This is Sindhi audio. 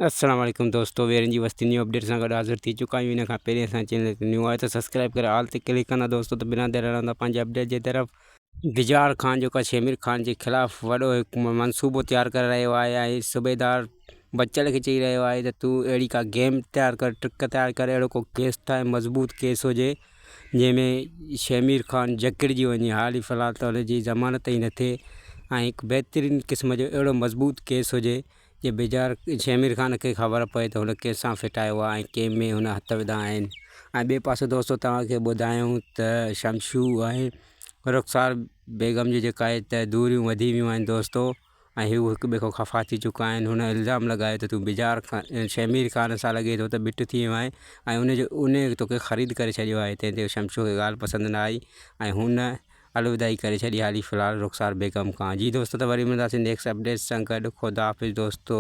السلام عليڪم دوستو ويرن جي وستي نيو اپڊيٽ سان گڏ حاضر ٿي چڪا آهيون ان کان پهرين اسان چينل تي نيو آهي ته سبسڪرائب ڪري آل تي ڪلڪ ڪندا دوستو ته بنا دير هلندا پنهنجي اپڊيٽ جي طرف. بجار خان جيڪو شهمير خان جي خلاف وڏو هڪ منصوبو تيار ڪري رهيو آهي ۽ صوبيدار بچل کي چئي رهيو آهي ته تون اهڙي ڪا گيم تيار ڪر ٽرڪ تيار ڪر اهڙو ڪو ڪيس ٺاهي مضبوط ڪيس هجي جنهن ۾ شهمير خان جڪڙجي وڃي حال ئي في الحال ته ان جي ضمانت ئي نه ٿئي ۽ هڪ بهترين قسم جو اهڙو مضبوط ڪيس هجي جي بيجار شهمير خان کي خبر پئي ته هن ڪنهن سان ڦٽايو آهي ۽ ڪنهن ۾ هن هٿ وڌا آهن ۽ ٻئي پاسي دوستو توهان کي ٻڌايون ته شمشو ۽ رخسار بيگم جي جيڪا آهي ته دوريون وڌي ويون آهن دوستو ۽ هو هڪ ٻئي کان خفا ٿي چڪا آهن هن الزام لڳايو ته تون بيجار خان شهمير خان سان لڳي ٿو ته ٻٽ ٿي ويو آهين ۽ ان جو ان توکي خريد ڪري ڇڏيو آهي تنهن تي شمشو کي ڳالهه پسند نه آئي ۽ هن الوداعي ڪري ڇڏي حالي في الحال رخسار بيگم کان جي دوستو ته وري ملنداسين نيڪسٽ اپڊيٽ سان گڏ خدا حافظ دوستو.